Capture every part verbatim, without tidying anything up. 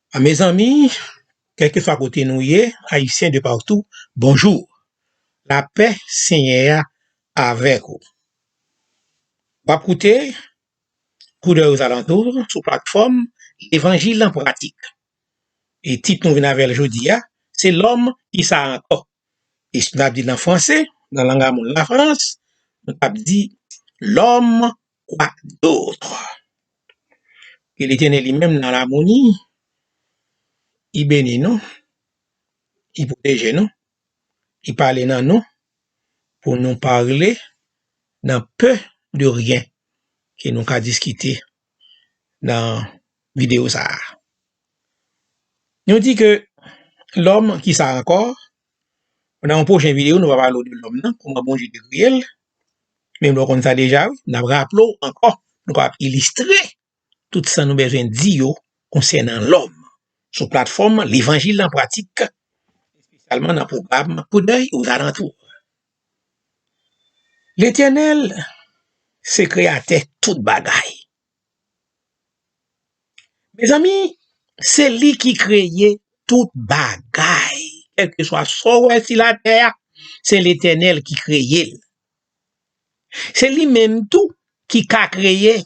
A, mezanmi, kèlkeswa kote nou ye, Ayisyen de partou, bonjou. Lapè Senyè a avèk ou. W ap koute Koudèy ozalantou sou platfòm Levanjil an Pratik. E tit nou vin avè l jodi a, se Lòm ki sa ankò? E si n ap di l an franse, nan lang a moun Lafrans, nou t ap di L'homme quoi d'autre. Ke Letènèl li menm nan lamou li, li beni nou, li pwoteje nou, li pale nan nou, pou nou pale nan peu de rien ke nou ka diskite nan videyo sa a. Nou di ke lòm ki sa ankò, nan yon pwochen videyo, nou va pale w de lòm nan, kòman Bondye te kreye l. Men nou konn sa deja, wi. N ap raple w ankò, nou kapab ilistre tout sa nou bezwen di yo konsènan lòm sou platfòm Levanjil an Pratik, espesyalman nan pwogram Koudèy ozalantou. Letènèl se kreyatè tout bagay. Mezanmi, se li ki kreye tout bagay. Kèlkeswa sa w wè si latè a, se Letènèl ki kreye l. Se li menm tou ki ka kreye,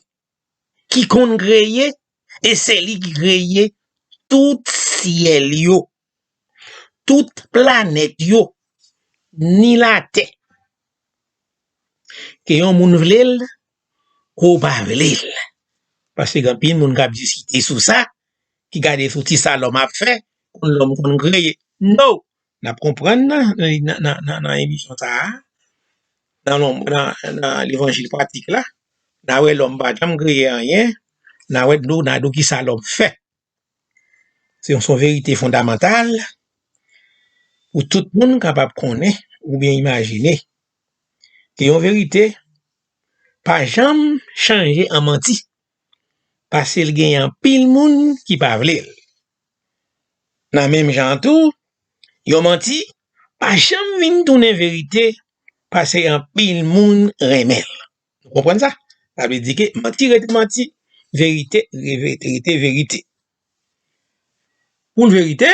ki konn kreye, e se li ki kreye tout syèl yo, tout planèt yo, ni latè. Ke yon moun vle l, ke w pa vle l. Paske gen anpil moun k ap diskite sou sa, ki gade sou ti sa lòm ap fè, konn lòm konn kreye. No! N ap konprann nan, nan, nan, nan, nan emisyon sa a, nan, nan, nan, nan levanjil pratik la, n a wè lòm pa janm kreye anyen, n a wè nou, n a di w ki sa lòm fè. Se yon, se yon verite fondamantal pou tout moun kapab konnen oubyen imajine. Se yon verite pa janm chanje an manti, paske l genyen anpil moun ki pa vle l. Nan menm jan an tou, yon manti pa janm vin tounen verite, paske anpil moun renmen l. Nou konprann sa? Sa vle di ke manti rete manti, verite rete verite. Pou l verite,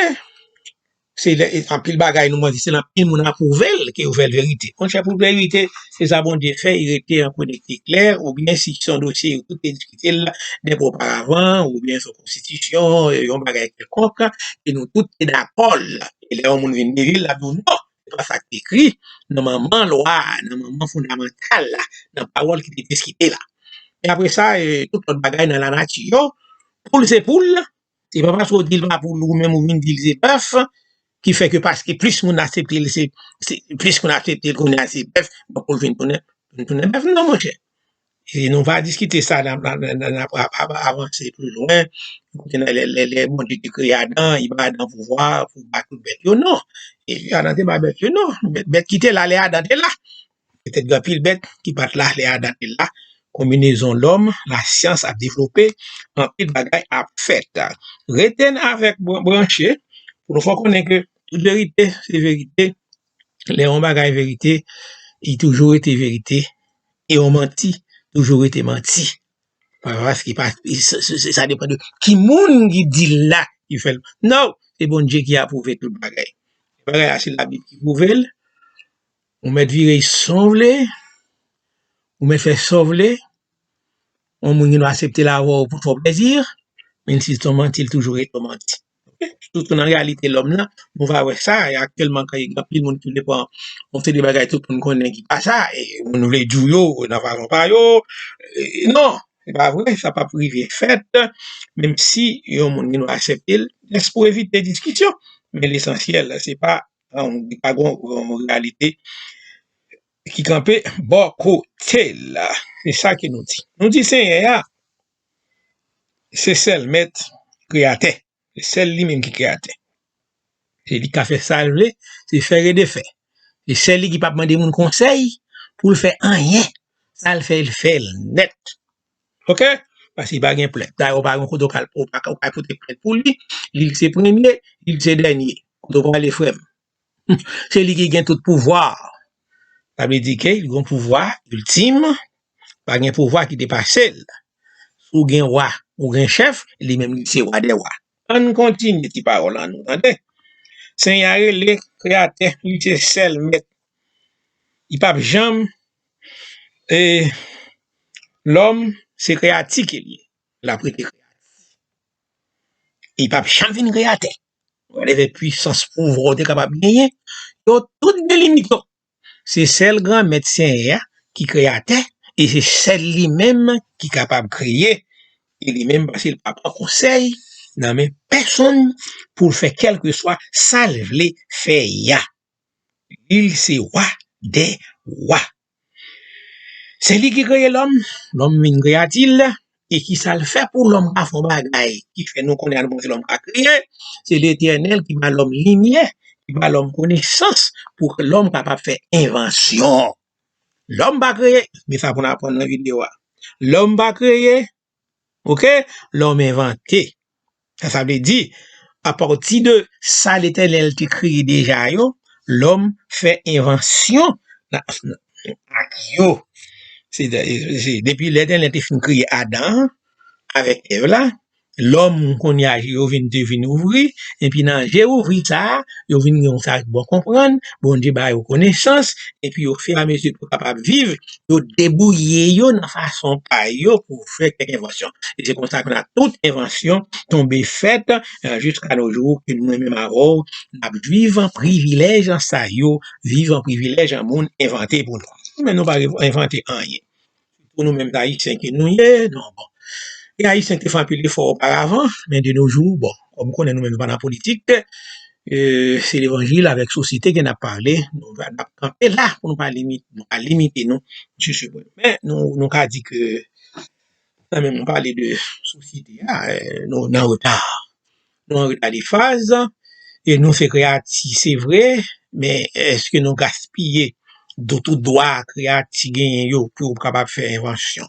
se lè, anpil bagay nou manti, se lè anpil moun apwouve l ke yo fè l verite. Monchè, pou l verite, se sa Bondye fè, li rete an konekte klè, oubyen si se yon dosye yo tout te diskite l dèpi oparavan, oubyen se yon konstitisyon, yon bagay kèlkonk, e nou tout te dakò l. E lè yon moun vin devye l, l ap di w non, se pa sa k te ekri nan manman lwa a, nan manman fondamantal la, nan pawòl ki te diskite la. E apre sa, e, tout lòt bagay nan lanati yo, poul se poul, se pa paske w di l pa poul ou menm ou vin di l se bèf, ki fè ke paske plis moun aksepte l, se, se, plis moun aksepte l kounye a se bèf, donk ou vin tounen, vin tounen bèf. Non, monchè. E nou va diskite sa, n ap, n ap, n ap, n ap, ap, ap avanse pli lwen. Kote nan lè, lè, lè Bondye te kreye Adan, li ba Adan pouvwa pou ba tout bèt yo, non. E Adan te ba bèt yo, non. Bèt, bèt ki te la, lè Adan te la. Petèt gen anpil bèt ki pa t la, lè Adan te la. Konbinezon lòm, lasyans ap devlope, anpil bagay ap fèt. Rete n avèk bran-, branche, pou nou fè w konnen ke tout verite, se verite. Lè yon bagay verite, li toujou rete verite. E yon manti, toujou rete manti. Pa, paske pa, se, se, se, sa depann de ki moun ki di l la, ki fè l. Non, se Bondye ki apwouve tout bagay. Bagay la, se Labib ki pwouve l. Ou mèt vire sa w vle, ou mèt fè sa w vle. Yon moun gen dwa aksepte l avè w pou fè w plezi, men si se yon manti, l toujou rete yon manti. Oke? Sitou nan reyalite lòm nan, nou va wè sa, e aktyèlman, gen anpil moun ki vle pran yon seri de bagay tout moun konnen ki pa sa, e moun vle di w yo nan fason pa yo. E non, se pa vre, sa p ap rive fèt, menm si yon moun gen dwa aksepte l, jis pou evite diskisyon. Men lesansyèl, se pa, yon, pa gen yon, yon reyalite ki kanpe bò kote l. Se sa ke nou di. Nou di Senyè a, se sèl mèt, kreyatè. Se sèl li menm ki kreyatè. Se li k ka fè sa l vle, se fè e defè. Se sèl li ki p ap mande moun konsèy pou l fè anyen. Sa l fè, l fè l nèt. Oke? Paske li pa gen plent. Dayè, ou pa gen kote w ka, ou pa ka, ou ka pote plent pou li. Li se premye, li se dènye. Kote w prale, frè m? Se li ki gen tout pouvwa. Sa vle di ke li gen pouvwa iltim, pa gen pouvwa ki depase l. Si w gen wa, ou gen chèf, li menm li se wa dè wa. Ann kontinye ti pawòl an nou, tande. Senyè a rele Kreyatè, li se sèl mèt. Li p ap janm, e, lòm se kreyati ke li ye. L ap rete kreyati. Li p ap janm vin kreyatè. Whatever pwisans, pouvwa w te kapab genyen, yo tout gen limit yo. Se sèl Granmèt Senyè a ki kreyatè, e se sèl li menm ki kapab kreye, e li menm, paske l pa pran konsèy nan men pèsonn pou l fè kèlkeswa sa l vle fè a. Li se wa dè wa. Se li ki kreye lòm, lòm vin kreyati l, e kisa l fè pou lòm ka fè yon bagay ki fè nou konnen nou panse lòm ka kreye? Se Letènèl ki ba lòm limyè, ki ba lòm konesans pou lòm kapab fè envansyon. Lòm pa kreye, men sa pou n aprann nan videyo a. Lòm pa kreye, oke? Lòm envante. Sa, sa vle di, apati de sa Letènèl te kreye deja yo, lòm fè envansyon nan, nan, ak yo. Se, se, depi Letènèl te fin kreye Adan avèk Èv la, lòm kounye a je yo vin te vin ouvri, epi nan je ouvri sa a, yo vin gen yon sa bon konprann, Bondye ba yo konesans, epi yo fè a mezi pou yo kapab viv, yo debouye yo nan fason pa yo pou fè kèk envansyon. E se konsa ke nan tout envansyon tonbe fèt, eh, jiska no jou, ke nou menm avè w, n ap viv an privilèj an sa yo, viv an privilèj an moun envante pou nou. Men nou pa envante anyen. Sitou nou menm Ayisyen ke nou ye, non, bon. E Ayisyen ki te fè anpil efò oparavan, men de no jou, bon, kòm ou konnen nou menm nou pa nan politik, eh, se levanjil avèk sosyete ke n ap pale, nou, n ap kanpe la pou nou pa limite, nou pa limite nou sou se pwen. Men nou, nou ka di ke, kanmenm, nou pale de sosyete a, eh, nou nan reta. Nou an reta de faz, e nou se kreyati, se vre, men èske nou gaspiye do-, tout dwa kreyati genyen yo pou yo kapab fè envansyon?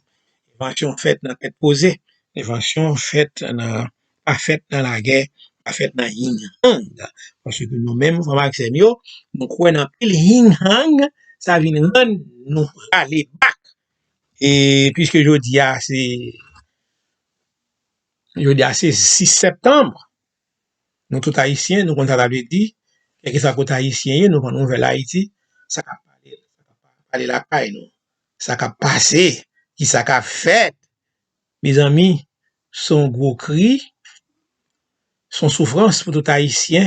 Envansyon fèt nan tèt poze, envansyon fèt nan, pa fèt nan lagè, pa fèt nan yin yang. Paske nou menm, frè m ak sè m yo, nou kwè nan pil yin yang, sa vin rann nou rale bak. E piske jodi a se, jodi a se sis septanm, nou tout Ayisyen, nou konn sa sa vle di, kèlkeswa kote Ayisyen ye, nou pran nouvèl Ayiti, sa k ap pale, sa k ap pale lakay nou, sa k ap pase, kisa k ap fèt. Mezanmi, se yon gwo kri, se yon soufrans pou tout Ayisyen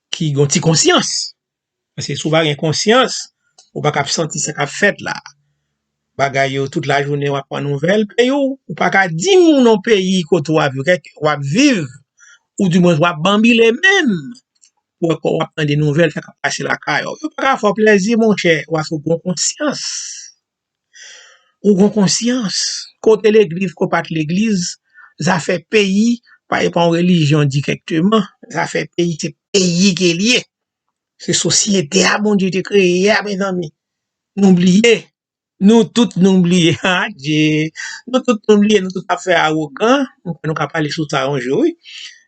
ki gen yon ti konsyans. Paske si w pa gen konsyans, ou pa ka ap santi sa k ap fèt la. Bagay yo, tout lajounen w ap pran nouvèl peyi w, ou pa ka di moun yon peyi kote w ap viv, w ap viv, ou dimwens w ap banbile menm. Ou wè kò w ap tande nouvèl sa k ap pase lakay ou. Yo pa ka fè w plèzi, monchè, w ap fè w pran konsyans. Ou gon konsyans. Kote legliz, ko pa t legliz, zafè peyi, pa, e pa yon relijyon dirèkteman, zafè peyi, se peyi ke l ye. Se sosyete a Bondye te kreye a, mezanmi. Nou bliye. Nou tout nou bliye. Adye. Nou tout nou bliye, nou tout ap fè awogan. Nou, nou ka pale sou sa yon jou, wi.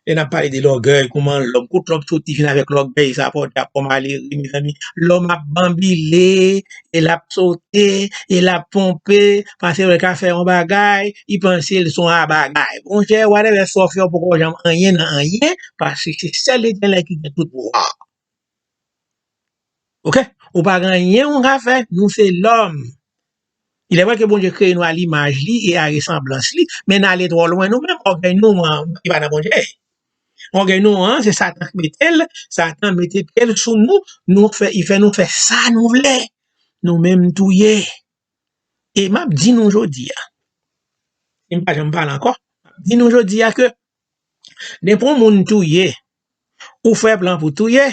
E n ap pale de lògèy, kouman lòm, kote lòm soti vin avèk lògèy sa, pòte ap fè w malere, mezanmi. Lòm ap banbile, e l ap sote, e l ap ponpe, paske lè l ka fè yon bagay, li panse l se yon bagay. Monchè, whatever sa w fè, w poko janm anyen nan anyen, paske se sèl Letènèl ki gen tout pouvwa. Oke? Ou pa gen anyen ou ka fè, nou se lòm. Il est vrai que Bondye kreye nou a limaj li e a resanblans li, men n ale twò lwen nou menm, ògèy nou an, li pa nan Bondye. Ògèy nou an, se Satan ki mete l, Satan mete pye l sou nou, nou fè, li fè nou fè sa nou vle. Nou menm touye. E m ap di nou jodi a, e m pa janm pale ankò, m ap di nou jodi a ke nenpwen moun touye, ou fè plan pou touye,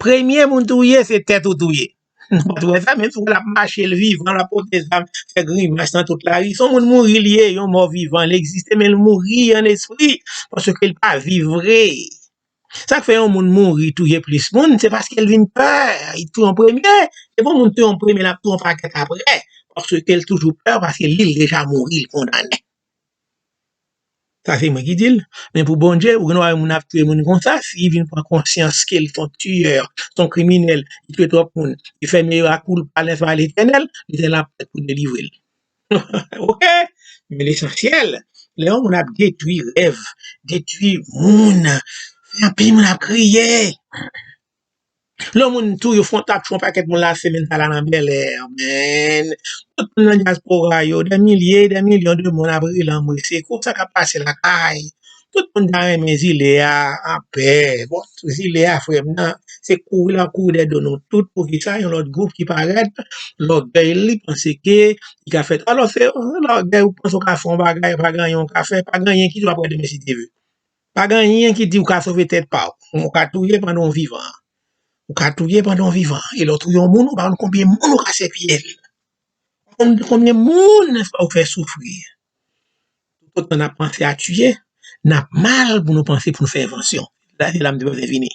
premye moun touye, se tèt ou touye. Nou pa t wè sa, menm si w wè l ap mache, l vivan, l ap pote zam, fè grimas nan tout lari. Se yon moun mouri l ye, yon mò vivan, l egziste, men l mouri an espri, paske l pa viv vre. Sa k fè yon moun mouri, touye plis moun, se paske l vin pè, li touye an premye. Se pou moun touye an premye, l ap touye an pakèt apre, paske l toujou pè, paske li, l deja mouri, l kondannen. Sa se mwen ki di l. Men pou Bondye, ou gen dwa wè moun ap touye moun konsa, si li vin pran konsyans ke l se yon tiyè, se yon kriminèl, li touye twòp moun, li fè mea culpa devant Letènèl, Letènèl ap prèt pou delivre l. Oke? Men lesansyèl, Lè yon moun ap detwi rèv, detwi moun, fè anpil moun ap kriye. Lè yon moun touye, fè yon, t ap touye yon pakèt moun lasemèn sa la nan Bèlè, men tout moun nan dyaspora yo, dè milye, dè milyon de moun ap rele anmwe sekou, sa k ap pase lakay. Tout moun ta renmen zile a anpè. Bon, zile a, frè m nan, se kouri l ap kouri dèyè do nou tout. Poukisa? Yon lòt gwoup ki parèt, lògèy li, panse ke li ka fè, alò se lògèy, ou panse w ka fè yon bagay, pa gen anyen w ka fè, pa gen anyen ki di w ap wè demen si Dye vle. Pa gen anyen ki di w ka sove tèt pa w. Ou ka touye pandan w vivan. Ou ka touye pandan w vivan. E lè w touye yon moun, ou pa konn konbyen moun ou ka sèpiyè l. Ou konn konbyen moun ou fè soufri. Toutotan n ap panse a tiye, n ap mal pou nou panse pou nou fè envansyon. La, se la m te panse vini.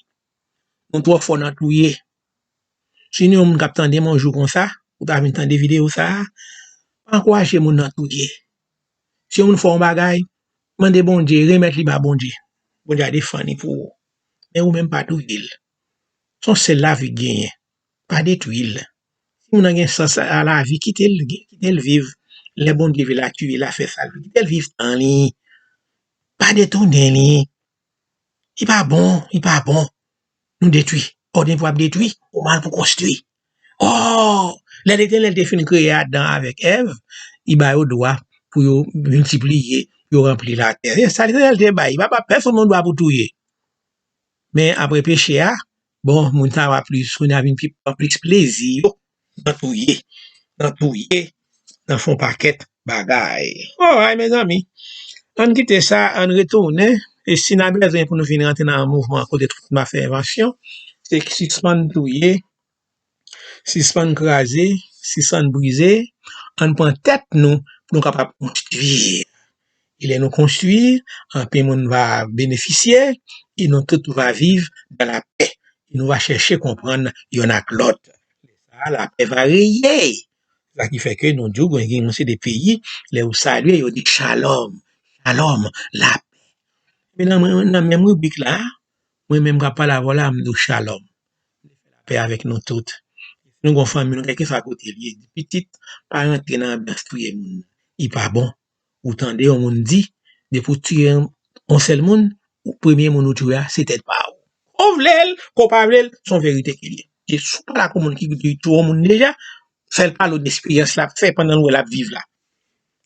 Nou twò fò nan touye. Si nou yon moun k ap tande m yon jou konsa, ou ta vin tande videyo sa a, pa ankouraje moun nan touye. Si yon moun fè w yon bagay, mande Bondye, remèt li ba Bondye. Bondye a defann li pou ou. Men ou menm pa touye l. Se yon sèl lavi k genyen. Pa detwi l. Si moun nan gen sans a lavi, kite l, kite l viv. Lè Bondye vle l a tiye l, a fè sa l vle. Kite l viv tan li. Pa detounen li. Li pa bon, li pa bon. Nou detwi. Òdèn pou ap detwi, ou mal pou konstwi. Oh! Lè Letènèl te fin kreye Adan avèk Èv, li ba yo dwa pou yo miltipliye, pou yo ranpli latè. Se sa Letènèl te bay. Li pa ba pèsonn moun dwa pou touye. Men apre peche a, bon, moun sa yo ap plis, kounye a vin pi, pran plis plezi yo nan touye, nan touye, nan fè yon pakèt bagay. Alright, mezanmi. Ann kite sa, ann retounen. E si n a bezwen pou nou vin rantre nan yon mouvman kote tout moun ap fè envansyon, se sispann touye, sispann kraze, sispann brize, ann pran tèt nou pou nou kapab konstwi. E lè nou konstwi, anpil moun va benefisye, e nou tout va viv dans la paix. E nou va chèche konprann yonn ak lòt. Sa, lapè va reye. Sa ki fè ke nou di w gen yon seri de peyi, lè yo salye, yo di shalom, shalom, lapè. Men nan, nan menm ribrik la, mwen menm k ap pale avè w la, m di w shalom. Lapè avèk nou tout. Si nou gon fanmi nou, kèlkeswa kote l ye, di pitit, pa rantre nan anbyans touye moun. Li pa bon. Ou tande yon moun di, depi w tiye yon, yon sèl moun, ou, premye moun ou tiye a, se tèt pa ou. Ko w vle l, ko w pa vle l, se yon verite ke l ye. E si w pale ak yon moun ki touye yon moun deja, fè l pale w de eksperyans l ap fè pandan l wè l ap viv la.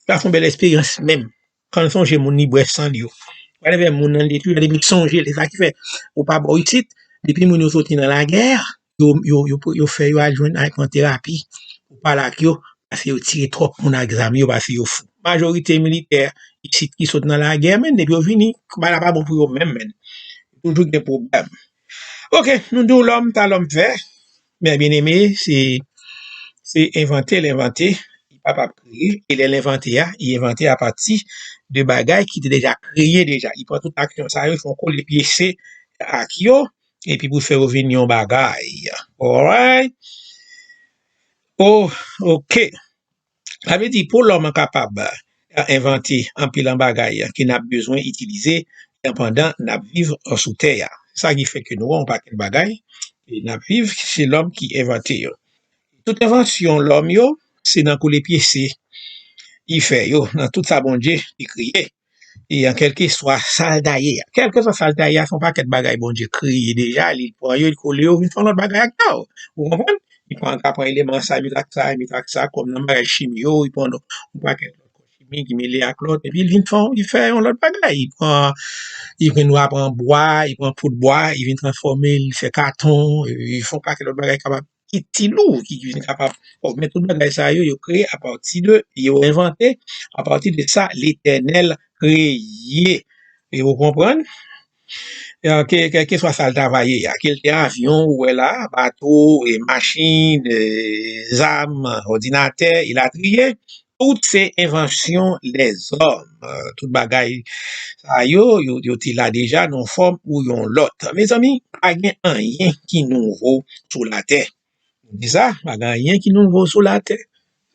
Sa se yon bèl eksperyans menm. Kan l sonje moun li bwè san l yo. Pral vè moun nan l detwi, depi l sonje l, se sa ki fè ou pa bò isit, depi moun yo soti nan lagè, yo, yo, yo, yo fè yo al jwenn, al pran terapi, ou pale ak yo, paske yo tire twòp moun ak zam yo, paske yo fou. Majorite militè isit ki sot nan lagè, men depi yo vini, bagay la pa bon pou yo menm, men. Toujou gen pwoblèm. Ok, nou di w lòm ta lòm fè, men byeneme, se, se envante l envante, li pa p ap kreye, e lè l envante a, li envante apati de bagay ki te deja kreye deja. Li pran tout aksyon sa yo, li fè yon kole pyese ak yo, epi pou fè yo vin yon bagay. Alright? Oh, ok. Sa vle di, pou lòm an kapab, eh, envante anpil an bagay, eh, ke n ap bezwen itilize, eh, pandan n ap viv, eh, sou tè a. Sa ki fè ke nou wè yon pakèt bagay, e n ap viv, se lòm ki envante yo. Tout envansyon lòm yo, se nan koule pyese li fè yo, nan tout sa Bondye li kreye. E an kèlkeswa sa l ta ye a. Kèlkeswa sa l ta ye a, se yon pakèt bagay Bondye kreye deja, li pran yo, li kole yo, vin fè yon lòt bagay ak yo. Ou konprann? Li pran, ka pran eleman sa, li met ak sa, li met ak sa, kòm nan bagay chimi yo, li pran yon pakèt lòt kò chimik, li mele ak lòt, epi li vin fè, li fè yon lòt bagay. Li pran, li vin wa pran bwa, li pran poud bwa, li vin transfòme, li fè katon, li fè yon pakèt lòt bagay kapab ki ti lou, ki vin kapab fòme tout bagay sa yo, yo kreye apati de, yo envante apati de sa Letènèl kreye. E ou konprann? E, ke, kèlkeswa sa l ta va ye a, ke l te avyon, ou wè la, bato, e machin, e zam, òdinatè, elatriye, tout se envansyon lèzòm. Tout bagay sa yo, yo, yo te la deja nan yon fòm ou yon lòt. Mezanmi, pa gen anyen ki nouvo sou latè. Nou di sa, pa gen anyen ki nouvo sou latè.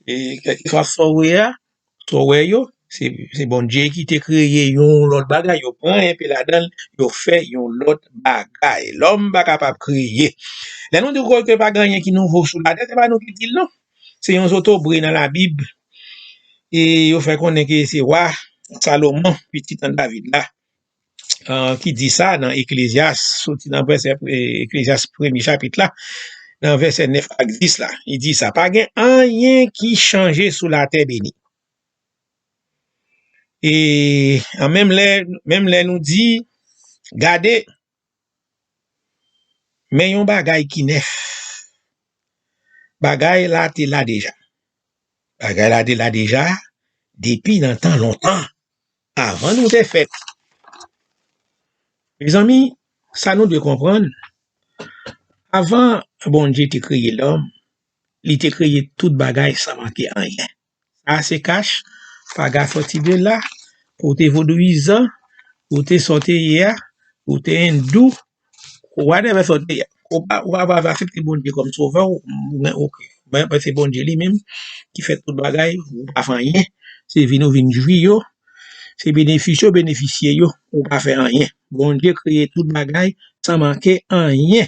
E kèlkeswa sa w wè a, sa w wè yo, se, se Bondye ki te kreye yon lòt bagay. Yo pran enpe ladan l, yo fè yon lòt bagay. Lòm pa kapab kreye. Lè nou di w ke pa gen anyen ki nouvo sou latè, se pa nou ki di l non. Se yon zotobre nan Labib. E yo fè konnen ke se wa, Salomon, pitit an David la, ki di sa nan Eklezyas, soti nan vèsè, Eklezyas premye chapit la, nan vèsè nèf ak dis la. Li di sa, pa gen anyen ki chanje sou latè beni. E an menm lè, menm lè nou di, gade, men yon bagay ki nèf. Bagay la te la deja. Bagay la te la deja depi nan tan lontan, avan nou te fèt. Mezanmi, sa nou dwe konprann, avan Bondye te kreye lòm, li te kreye tout bagay san manke anyen. Sa se kach, paga sòti de la, ou te vodouyizan, ou te sa w te ye a, ou te endou, whatever sa w te ye a. Ou pa, ou pa, pa aksepte Bondye kòm sovè w, ou, ou, ok. Men, men se Bondye li menm ki fè tout bagay, ou pa fè anyen. Se vin ou vin jwi yo, se benefis yo benefisye yo, ou pa fè anyen. Bondye kreye tout bagay san manke anyen.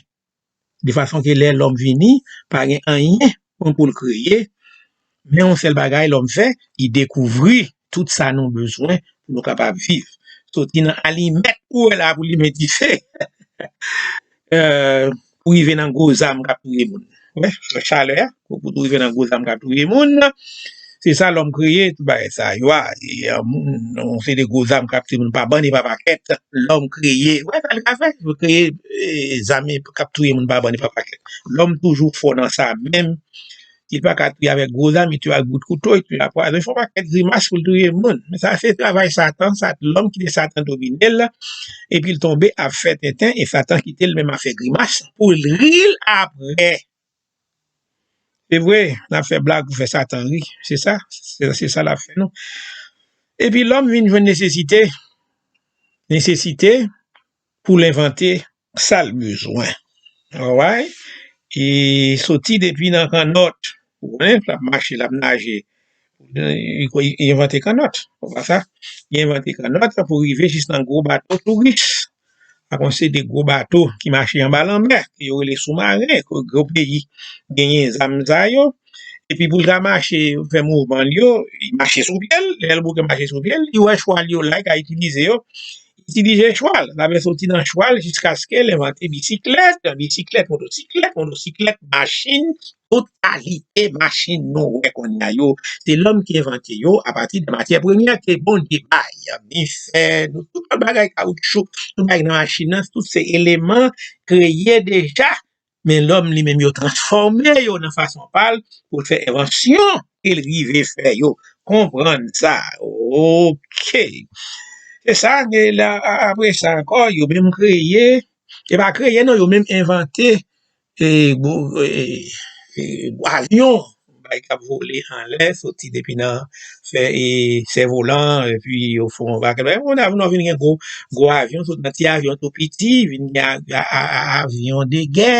De fason ke lè lòm vini, pa gen anyen pou, pou l kreye. Men yon sèl bagay lòm fè, li dekouvri tout sa nou bezwen pou nou kapab viv. Soti nan alimèt ou wè la pou limen dife, euh, pou rive nan gwo zam k ap touye moun. Wè, chalè a, pou, pou rive nan gwo zam k ap touye moun. Se sa lòm kreye, tout bagay sa yo a. E, euh, moun, yon seri de gwo zam k ap touye moun pa bann e pa pakèt. Lòm kreye, wè, sa l ka fè, yo kreye, eh, zam k ap touye moun pa bann e pa pakèt. Lòm toujou fò nan sa menm. Li pa ka touye avèk gwo zam, li touye ak bout kouto, li touye ak pwazon, li fè yon pakèt grimas pou l touye moun. Men sa se travay Satan, sa lòm kite Satan domine l, epi l tonbe ap fè tenten, e Satan kite l menm ap fè grimas pou l ri l apre. Se vre, n ap fè blag pou fè Satan ri. Se sa, se, se sa l ap fè nou. Epi lòm vin jwenn nesesite, nesesite pou l envante sa l bezwen. Alright? E soti depi nan kannòt, ou konnen, l ap mache, l ap naje. Li, li envante kannòt, ou pa sa? Li envante kannòt pou rive jis nan gwo bato touris. Ak yon seri de gwo bato ki mache anba lanmè, ke yo rele soumaren, ke gwo peyi genyen zam sa yo. Epi pou l ka mache, fè mouvman l yo, li mache sou pye l, lè l bouke mache sou pye l, li wè chwal yo la, li ka itilize yo, itilize chwal, sa vle soti nan chwal jiskaske l envante bisiklèt, bisiklèt, motosiklèt, motosiklèt, machin, tout kalite machin nou wè kounye a yo, se lòm ki envante yo apati de matyè premyè ke Bondye bay. Li fè nou tout bagay, kawoutchou, tout bagay nan machin nan, tout se eleman kreye deja, men lòm li menm yo transfòme yo nan fason pa l pou l fè envansyon ke l rive fè yo. Konprann sa. Ok. Se sa, men la, a-, apre sa ankò, yo menm kreye, e pa kreye non, yo menm envante, e, gwo, e, e, avyon, bagay k ap vole anlè, soti depi nan fè, e, sèvolan, epi yo fè yon pakèt bagay. Bon, avyon vin gen gwo, gwo avyon, sot nan ti avyon tou piti, vin gen a-, a-, a-, a-, avyon de gè,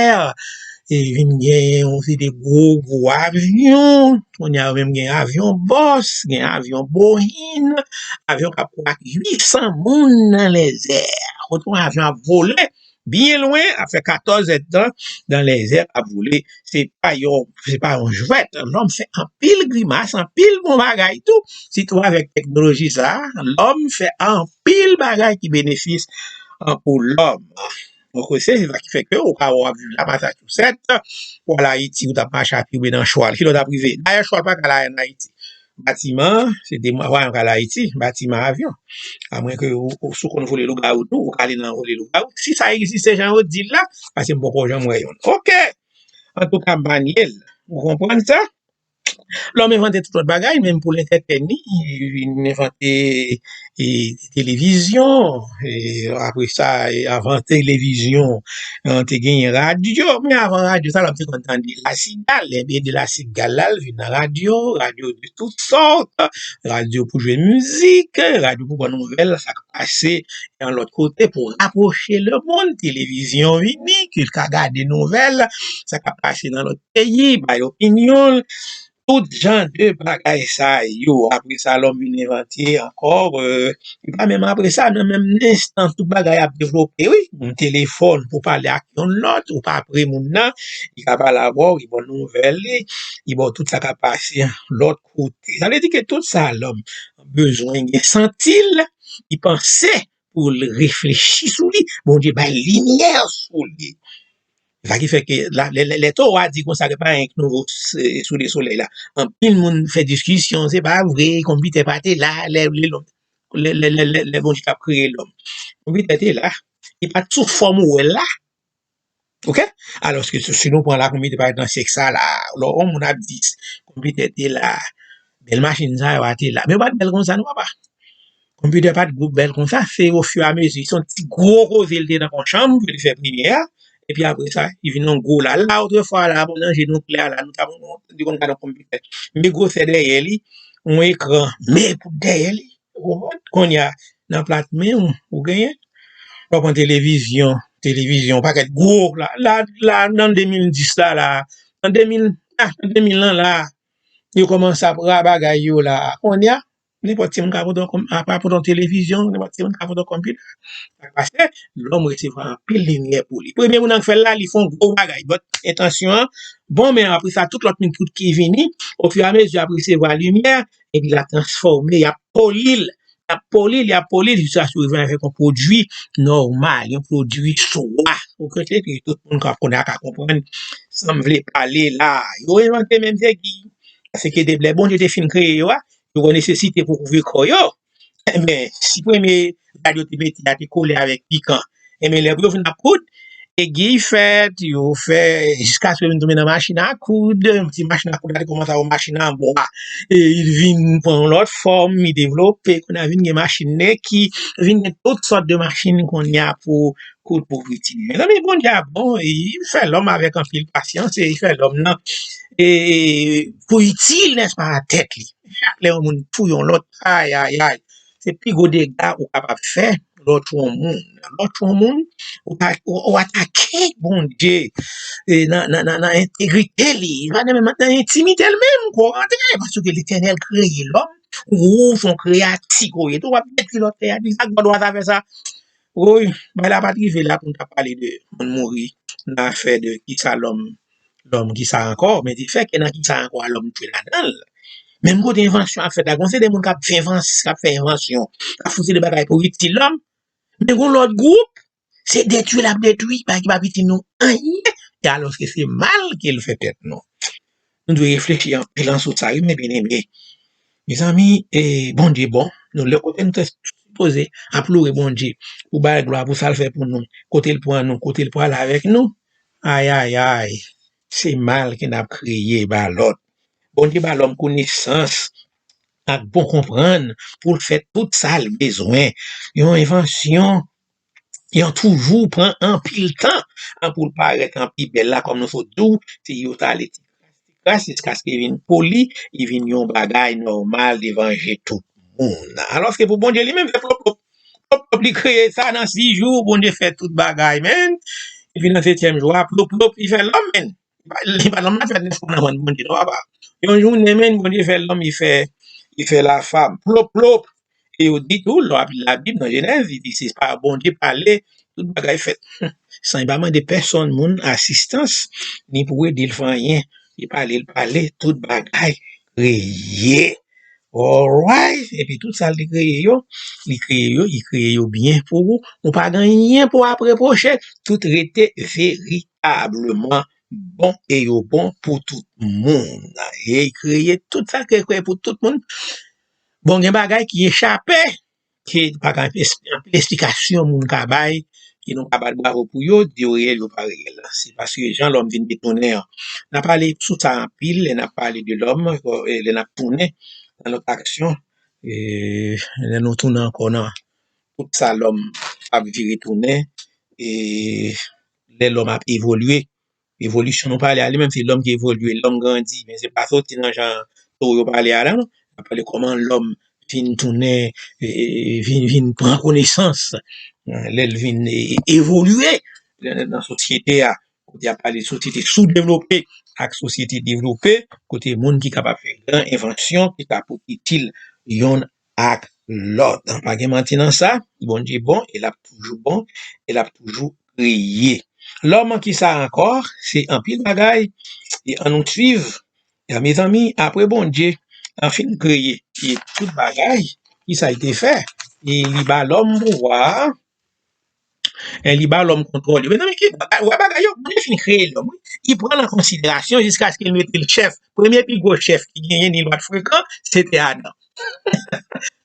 e vin gen yon seri de gwo, gwo avyon. Kounye a yo menm gen avyon bòs, gen avyon Boeing, avyon k ap pran uit san moun nan lèzè. Kote yon avyon ap vole byen lwen, ap fè katòz èdtan nan lèzè ap vole. Se pa yon, se pa yon jwèt. Lòm fè anpil grimas, anpil bon bagay tou. Sitou avèk teknoloji sa a, lòm fè anpil bagay ki benefis, an, pou lòm. Donk, se, se sa ki fè ke ou ka wè w ap viv la, Massachusetts, ou al Ayiti, ou t ap mache a pye oubyen nan chwal. Kilè w t ap rive? Dayè, chwal pa ka la ann Ayiti. Batiman, se de mwa, mwayen w ka al Ayiti, batiman, avyon. Amwenke ou, ou, si w konn vole lougawou tou, ou ka ale nan vole lougawou. Si sa egziste jan yo di l la, paske m poko janm wè youn. Ok! Antouka, m pa nye l. Ou konprann sa? Lòm envante tout lòt bagay, menm pou l entèteni, li vin envante, e, televizyon, e, apre sa, e, avan televizyon, an, te genyen radyo, men avan radyo sa, lòm te konn tande lasigal, ebyen de lasigal la, l vin nan radyo, radyo de tout sòt, radyo pou jwe mizik, radyo pou pran nouvèl, sa k ap pase nan lòt kote, pou rapwoche lemonn, televizyon vini, ke l ka gade nouvèl, sa k ap pase nan lòt peyi, bay opinyon l, tout jan de bagay sa yo. Apre sa, lòm vin envante ankò, euh, e pa menm apre sa, nan menm lenstan, tout bagay ap devlope, wi. Yon telefòn pou pale ak yon lòt, ou pa pre moun nan, li ka pale avè w, li ba w nouvèl li, li ba w tout sa k ap pase lòt kote. Sa vle di ke tout sa, lòm, bezwen gen santi l, li panse pou l reflechi sou li, Bondye bay limyè sou li. Sa ki fè ke lè, lè, lè towo a di konsa ke pa anyen k nouvo sou le solèy la. Anpil moun fè diskisyon, se pa vre, konpitè pa te la, lè, lè, lè, lè, lè, lè Bondye t ap kreye lòm. Konpitè te la, li pa t sou fòm ou wè l la. Oke? Alòske si, si nou pran la konpitè pa nan syèk sa la, lè yon moun ap di konpitè te la, bèl machin sa yo a te la. Men yo pa t bèl konsa non papa. Konpitè pa t gwo bèl konsa, se ofiramezi, se yon ti gwo koze l te nan yon chanm pou li fè premye a, epi apre sa, li vin yon gwo la. La, otrefwa la, pandan je nou klè la, nou ta, nou te konn gade yon konpitè. Men gwosè dèyè li, yon ekran, men pou dèyè li, ou konprann? Kounye a, nan plat men w, ou genyen. W ap pran televizyon, televizyon, pakèt gwo la, la, la, nan de mil dis la, la, nan de mil, ah, nan de mil lan la, yo kòmanse ap ra bagay yo la. Kounye a, nenpòt timoun ka pote yon, ka pote yon televizyon, nenpòt timoun ka pote yon konpitè. Paske lòm resevwa anpil limyè pou li. Premye moun nan k fè l la, li fè yon gwo bagay. But entansyon an bon, men apre sa, tout lòt moun tout ki vini, ofiramezi y ap resevwa limyè, epi l ap transfòme, y ap poli l, y ap poli l, y ap poli l, jiskaske yo rive avèk yon pwodui nòmal, yon pwodui swa. Ou konnen, tout moun k ap konnen a ka konprann sa m vle pale la. Yo envante menm figi. Paske depi lè Bondye te fin kreye yo a, yo gen nesesite pou kouvri kò yo. Enben, si premye rad yo te mete a te kole avèk pikan, enben, lè pou yo vin ap koud, egiy fèt, yo fè, jiskaske yo vin tonbe nan machin a koud, ti machin a koud la te kòmanse avè yon machin an bwa, e li vin pran yon lòt fòm, li devlope, kounye a vin gen machin ki, vin gen tout sòt de machin kounye a pou koud pou itil. Mezanmi, Bondye a bon, li fè lòm avèk anpil pasyans, e li fè lòm nan, e, pou itil, nèspa, a tèt li. Chak lè yon moun touye yon lòt, ay, ay, ay, se pi gwo dega ou kapab fè lè w touye yon moun. Lè w touye yon moun, ou, ou, ou atake Bondye e, nan, nan, nan, nan entegrite li, pa nan, nan entimite l menm, kwa, antre, paske Letènèl kreye lòm, ou se yon kreyati, kwa, e tou w ap detwi lòt kreyati, sa k ba w dwa sa fè sa? Woy, bay la pa t rive la pou n ta pale de moun mouri, nan afè de kisa lòm, lòm kisa ankò, men di fè ke nan kisa ankò a lòm twe ladan l. Menm kote envansyon ap fèt la, gon se de moun k ap fè envans-, k ap fè envansyon, k ap fouti de bagay pou itil lòm, men gon lòt gwoup, se detwi l ap detwi, bagay ki p ap itil nou anyen, e alòske se mal ke l fè tèt nou. Nou dwe reflechi anpil asou sa, wi, men byeneme. Mezanmi, e, Bondye bon. Nou, lè kote nou te sipoze ap louwe Bondye pou bay glwa pou sa l fè pou nou, kote l pran nou, kote l pral avèk nou. Ay, ay, ay, se mal ke n ap kreye ba lòt. Bondye ba lòm konesans ak bon konprann pou l fè tout sa l bezwen. Yon envansyon, yon toujou pran anpil tan pou l parèt an pi bèl la, kòm nou sot di w, se yo ta ale ti kras, ti kras, jiskaske vin poli, li vin yon bagay nòmal devan je tout moun. Alòske pou Bondye li menm, se plop, plop, plop, plop, li kreye sa nan sis jou, Bondye fè tout bagay, men. Epi nan setyèm jou a, plop, plop, li fè lòm, men. Li pa lòm la fè nèf kòmandman Bondye, non, papa. Yon jounen, men, Bondye fè lòm, li fè, li fè lafam. Plop, plop. E yo di tou, lè w ap li Labib nan Jenèz, li di se pa Bondye pale, tout bagay fèt. San li pa mande pèsonn moun asistans, ni pou ede l fè anyen. Li pale, l pale, tout bagay kreye. Alright. Epi tout sa l te kreye yo, li kreye yo, li kreye yo byen pou ou. Ou pa gen anyen pou w ap repwoche. Tout rete veritableman bon e yo bon pou tout moun. E li kreye tout sa ki kreye pou tout moun. Bon, gen bagay ki echape, ki pa gen anpil esplikasyon moun ka bay, ki nou ka bat bravo pou yo, di yo reyèl, yo pa reyèl. Se paske jan lòm vin detounen an. N a pale sou sa anpil, lè n ap pale de lòm, e, lè n ap tounen nan lòt aksyon, e, lè nou tounen ankò nan tout sa lòm ap vire tounen, e, lè lòm ap evolye, evolisyon nou pale a, li menm se lòm ki evolye, lòm grandi, men se pa soti nan jan towo yo pale a la, non. N ap pale kòman lòm vin tounen, e, e, vin, vin pran konesans, e, lè l vin, e, evolye nan, nan sosyete a, kote y ap pale sosyete soudevlope ak sosyete devlope, kote moun ki kapab fè gran envansyon ki ka pou itil yonn ak lòt. Pa gen manti nan sa, Bondye bon, e l ap toujou bon, e l ap toujou kreye. Lòm an ki sa ankò? Se anpil bagay, e ann nou swiv. E mezanmi, apre Bondye, An fin kreye, e tout bagay, ki sa li te fè? E li ba lòm pouvwa, e li ba lòm kontwòl yo. Mezanmi, ki, wè bagay yo, Bondye fin kreye lòm, wi. Li pran l an konsiderasyon jiskaske l mete l chèf. Premye pi gwo chèf ki genyen, ni lwa frekan, se te Adan.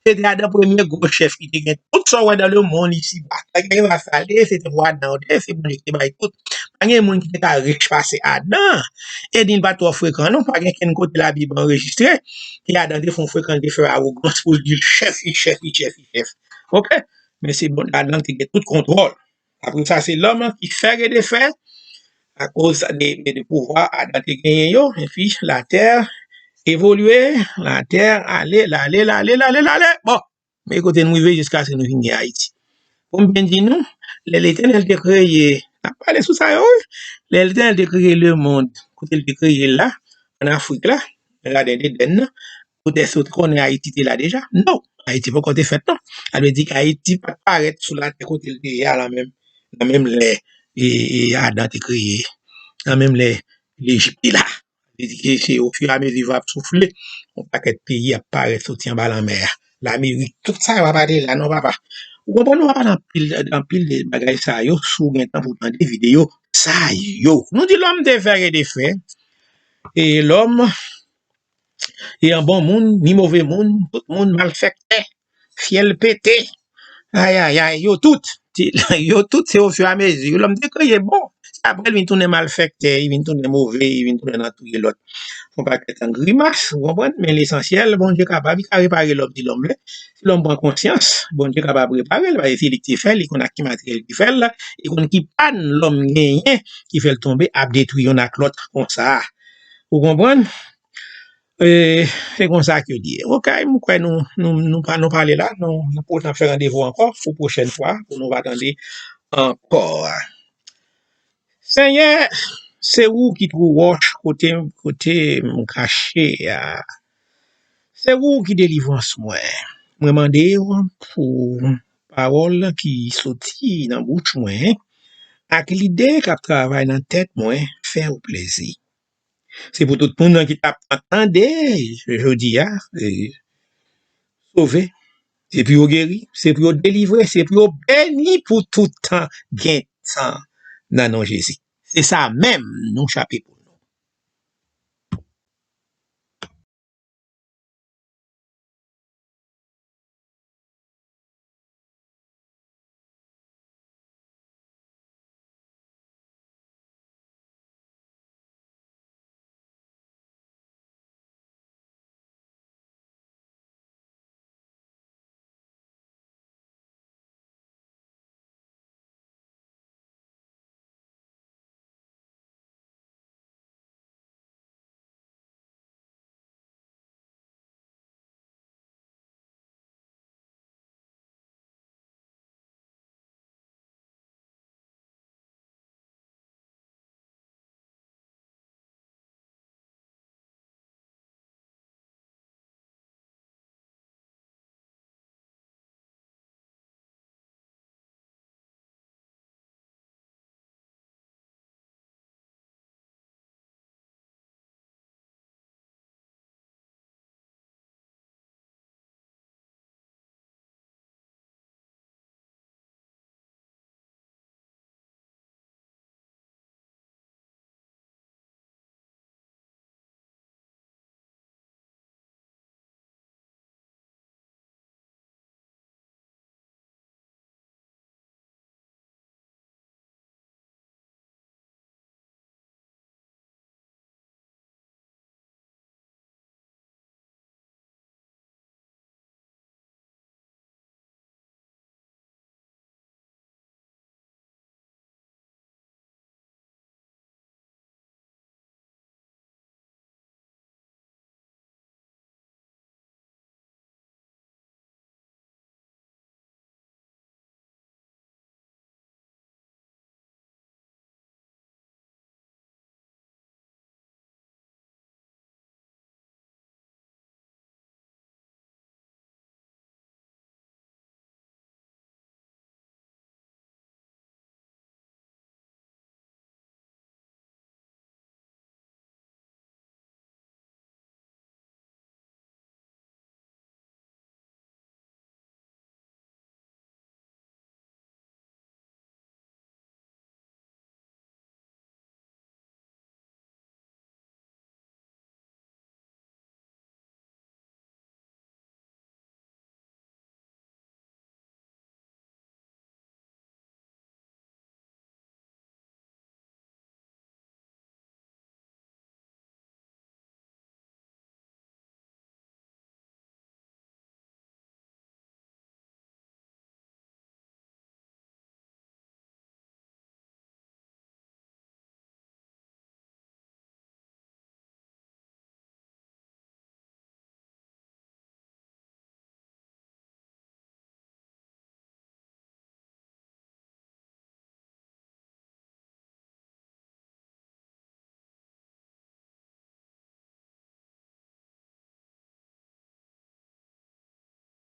Se te Adan premye gwo chèf ki te gen. Tout sa w wè dans le monde ici-bas, sa ki rive a sa, se te pou Adan yo te, se Bondye ki te bay tout. Pa gen moun ki te ka rich pase Adan. Edin pa twò frekan, non. Pa gen kenn kote Labib anrejistre ke Adan te fè yon frekan, te fè awogans pou l di l chèf, li chèf, li chèf, li chèf. Oke? Men se bon, Adan te gen tout kontwòl. Apre sa, se lòm ki fè e defè, akoz de, de, de pouvwa Adan te genyen yo, epi latè evolye, latè ale, l ale, l ale, l ale, l ale. Bon, men kote nou rive jiskaske nou vin gen Ayiti. Pou m byen di nou, lè Letènèl te kreye, n ap pale sou sa yo, wi. Lè Letènèl te kreye lemonn, kote l te kreye l la, ann Afrik la, nan jaden Dèdèn nan, kote èske w te konnen Ayiti te la deja? Non, Ayiti poko te fèt, non. Sa vle di ke Ayiti pa t parèt sou latè kote l te ye a, nan menm, nan menm lè, e, e, Adan te kreye, nan menm lè Lejip te la. Li di ke se ofiramezi van ap soufle, yon pakèt peyi ap parèt soti anba lanmè a. Lamerik, tout sa yo ap ale la, non, papa. Ou konprann, nou pa pale anpil, anpil de bagay sa yo, si w gen tan pou w tande videyo sa yo. Nou di lòm te fè e defè, e lòm, e an bon moun, ni move moun, tout moun malfèktè, fyèl pete, ayayay, yo tout, ti, yo tout se ofiramezi. Lòm te kreye bon, se apre l vin tounen malfèktè, li vin tounen move, li vin tounen nan touye lòt. Fè yon pakèt an grimas, ou konprann? Men lesansyèl, Bondye kapab, li ka repare lòm si lòm vle. Si lòm pran konsyans, Bondye kapab repare l, paske se li ki te fè l, li konn ak ki materyèl li fè l, li konn ki pàn lòm genyen ki fè l tonbe ap detwi youn ak lòt konsa. Ou konprann? E, se konsa ke l ye. Oke, m kwè nou, nou, nou, pa, nou pale la, nou, nou pwochen ap fè randevou ankò, pou pwochèn fwa, pou nou pa tande ankò. Senyè, se ou ki twou wòch kote, kote m kache a. Se ou ki delivrans mwen. Mwen mande w pou pawòl ki soti nan bouch mwen ak lide k ap travay nan tèt mwen fè w plezi. Se pou tout moun ki t ap tande jodi a, e, sove. Se pou yo geri, se pou yo delivre, se pou yo beni pou tout tan gen tan nan non Jezi. Se sa menm nou chape pou